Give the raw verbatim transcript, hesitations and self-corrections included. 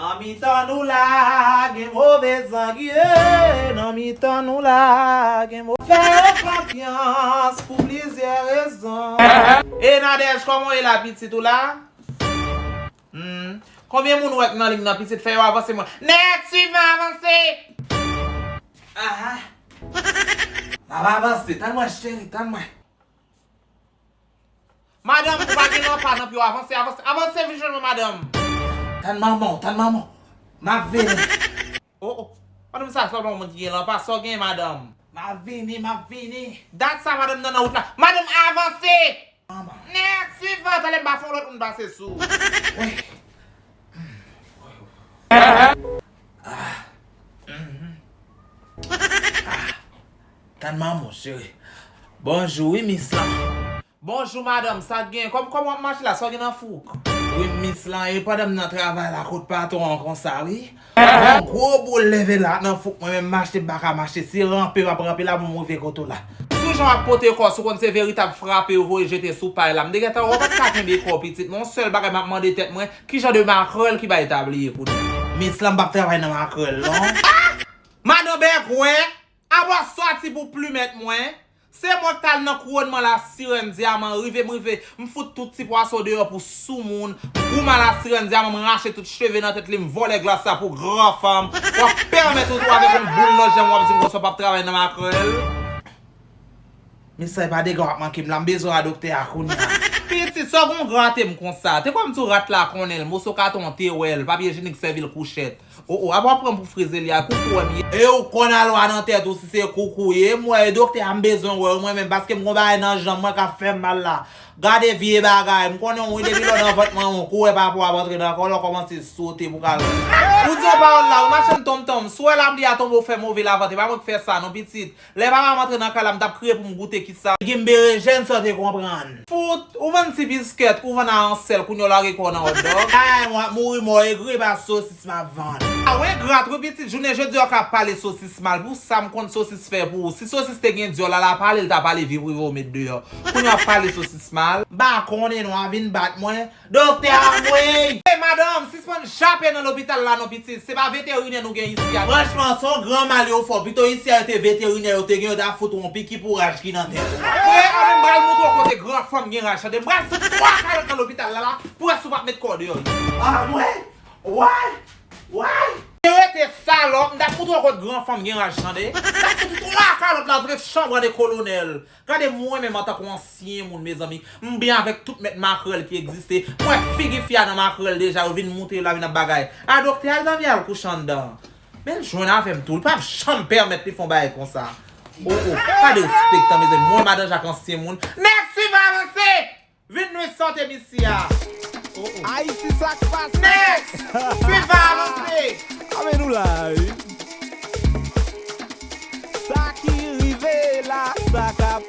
Nan mitan nou la, gen move zangye. Nan mitan nou la, gen move. Fè yo konfyans pou plizyè rezon. E Nadège, kòman w ye la, pitit ou la? Hmm. Konbyen moun ou wè k nan liy nan, pitit? Fè yo avanse mwen. Nèg swivan, avanse! Aha. M ap avanse. Tann mwen, cheri, tann mwen. Madanm, ou pa gen lanpa nan pye w, avanse, avanse, avanse, vin jwenn mwen, madanm. Tann manman w, tann manman w. M ap vini. Oh, oh. Madanm, sa sèlman yon moun ki gen lanpa, sa w gen, madanm? M ap vini, m ap vini. Dat sa, madanm nan nan wout la. Madanm, avanse! Manman. Nèg swivan, talè m pa fè yon lòt moun pase sou. Wi. Ah. Mhm. Ah. Tann manman w, cheri. Bonjou, wi, mis lan. Bonjou, madanm, sa k gen? Kòm, kòman w ap mache la? Sa w gen nan fouk? Wi, mis lan, e pandan m nan travay la, kot patwon an konsa, wi. Yon gwo boul leve la nan fouk mwen, menm mache m pa ka mache. Si ranpe m ap ranpe la pou m rive kote w la. Sou jan w ap pote kò w, si w konn se veritab frape yo voye jete sou pay la. M te gentan wè w pa t ka kenbe kò w, pitit. Men yon sèl bagay m ap mande tèt mwen, ki jan de makrèl ki bay tabliye kounye a? Mis lan, m p ap travay nan makrèl, non. Madan bègwè, apa w sòti pou plimèt mwen. Se mwen k t al nan kouronnman Lasirèn Dyaman, rive m rive, m fout tout ti pwason deyò pou soumoun, m goumen a Lasirèn Dyaman, m rache tout cheve nan tèt li, m vòlè glas la pou gran fanm, w ap pèmèt ou tou avèk yon boul nan janm w ap di m konsa w p ap travay nan makrèl. Mesay pa dega w ap manke m la, m bezwen wè doktè a kounye a. Pitit, sa w gon grate m konsa? Te kwè m di w rat la konnen l, moso katon te wè l, papye jenik sèvi l kouchèt. O, o, apa w ap pran m pou Frizelya, koukou wè m ye. E ou konn alwa nan tèt ou si se koukou w ye. M wè e doktè a m bezwen wè w mwen menm, paske m gon bagay nan janm mwen k ap fè m mal la. Gade vye bagay, m konnen w wi, depi lè w nan vant manman w, kou wè pa pou w ap antre nan kò, lè w kòmanse sote pou kal. Ou di yon pawòl la, ou machann tonmtonm, si w wè lapli a tonbe, w fè move lavant, e pa mwen k fè sa non, pitit. Lè papa m antre nan kay la, m t ap kriye pou m goute kisa. Legim berejèn, sa w te konprann? Fout, ou vann ti biskèt, ou vann a ansèl, kounye a w lage kò w nan hotdog. Ay, mwen ap mouri mò egri, e pa sosis m ap vann. A w engrat wi pitit, jounen jodi a w ka pale sosis mal, pou sa m konn sosis fè pou ou. Si sosis te gen dyòl, al a pale, l ta pale vi prive w met deyò. Kounye a w ap pale sosis mal. M pa konnen non, a vin bat mwen. Doktè a mwen! Ey, madanm, sispann jape nan lopital la non, pitit. Se pa veterinè nou gen isi a. Franchman, se yon gran mal yo fè w. Pito isi a yo te veterinè yo te gen, yo ta fout ou yon piki pou raj ki nan tèt ou. Frè, anben m pral montre w kote gran fanm gen raj, tande. M pral fout twa kalòt nan lopital la, la, pou wè si w p ap met kò w deyò isi. Ah, mwen? Why? Why? Rete salòp, m t ap montre w kote gran fanm gen raj, tande. M t ap fout ou twa kalòt la, antre chanbran de kolonèl. Gade mwen menm antanke yon ansyen moun, mezanmi. M byen avèk tout mèt makrèl ki egziste. M wè figi fi a nan makrèl deja, yo vin moute yo la vin ap bagay. A doktè, al dòmi, al kouche anndan. Men l jwenn avè m tou, li p ap janm pèmèt li fè yon bagay konsa. O, o, pa derespektan, mezanmi. Mwen, madan Jak ansyen moun. Nèg swivan avanse! Vin nou sante misye a. O, o. Ayiti, sa k pase? Nèg swivan avanse! Ame nou la, wi.